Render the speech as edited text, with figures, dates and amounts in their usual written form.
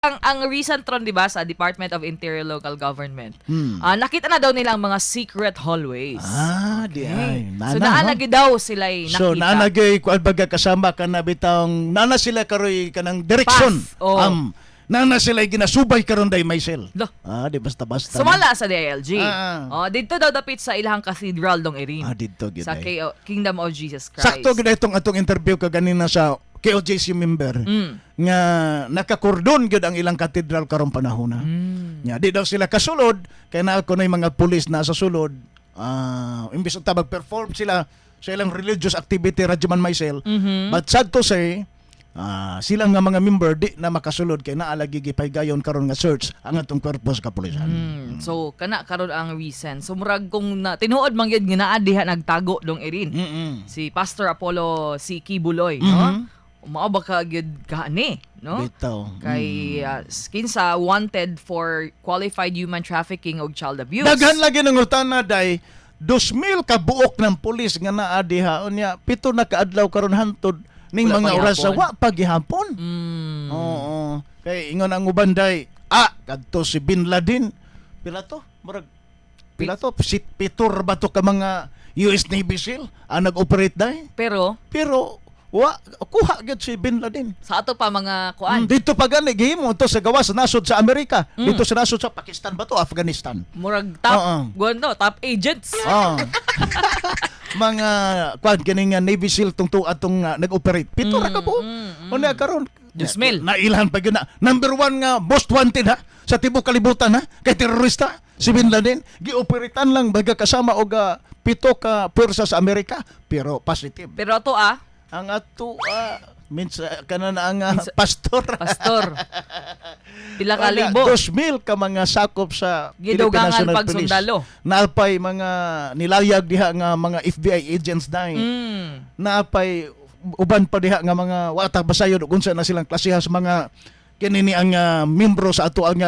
Ang recent ron, di ba, sa Department of Interior Local Government. Ah, nakita na daw nila ang mga secret hallways. Ah, di ay. So Nana, no? naa daw sila nakita. So naa na gyud, kuan baga, kasama ka na bitang naa na sila karoy kanang direksyon. Path, oh. Naa na sila ginasubay karon day, Maisel. Lo. Ah, di basta-basta. Sumala sa DILG. Ah. Oh, dito daw dapit sa ilahang cathedral dong Erin. Ah, didto gyud sa ay. Kingdom of Jesus Christ. Sakto gyud itong atong interview kaganina sa KOJC member nga nakakordon gyud ang ilang katedral karong panahon na. Nya di daw sila kasulod kay naa kuno'y mga pulis na sa sulod. Ah, imbis unta mag-perform sila sa ilang religious activity radyo man, Maisel. But sad to say, sila nga mga member di na makasulod kay naa lagi gipaygayon karon nga search ang atong kwerpo sa kapulisan. So kana karon ang recent. So murag kung na, tinuod man gyud nga naa diha nagtago dong Erin. Si Pastor Apollo C. Quiboloy, no? Mao ba ka gyud kaani, no? Bitaw. Kay kinsa wanted for qualified human trafficking og child abuse. Daghan lagi ng utana day, 2,000 ka buok ng pulis nga naa diha, unya 7 na kaadlaw karon hantod ning Wala mga pa oras gihapon. wa pa gihapon. Oo. Kay ingon ang uban day, kadto si Bin Laden. Pila to? Murag pila to? Sit pito ra ba to ka mga US Navy SEAL ang nag-operate day? Pero Pero wa kuha gyud si Bin Laden. Sa ato pa mga kuan. Dito pa gani gihimo to sa gawas sa nasod sa Amerika. Dito sa nasod sa Pakistan ba to, Afghanistan. Murag top kuan no, top agents. Mga kuan kini nga Navy SEAL tong tu atong nag-operate. 7 ra ka buok. Unya karon 2,000. nailhan pa gyud na number one nga most wanted ha sa tibuok kalibutan ha kay terorista si Bin Laden, gioperatean lang baga kasama og 7 ka puwersa sa Amerika, pero positive. Pero ato Ang ato minsa kana na ang pastor. Pastor. Pila ka Wala, libo. 2,000 ka mga sakop sa Philippine Gidugangan National pag Police. sundalo. Naapay mga nilayag diha nga mga FBI agents dai. Naapay uban pa diha nga mga wa ta basayod kung unsa na silang klasiha sa mga kinini ang membro sa ato ang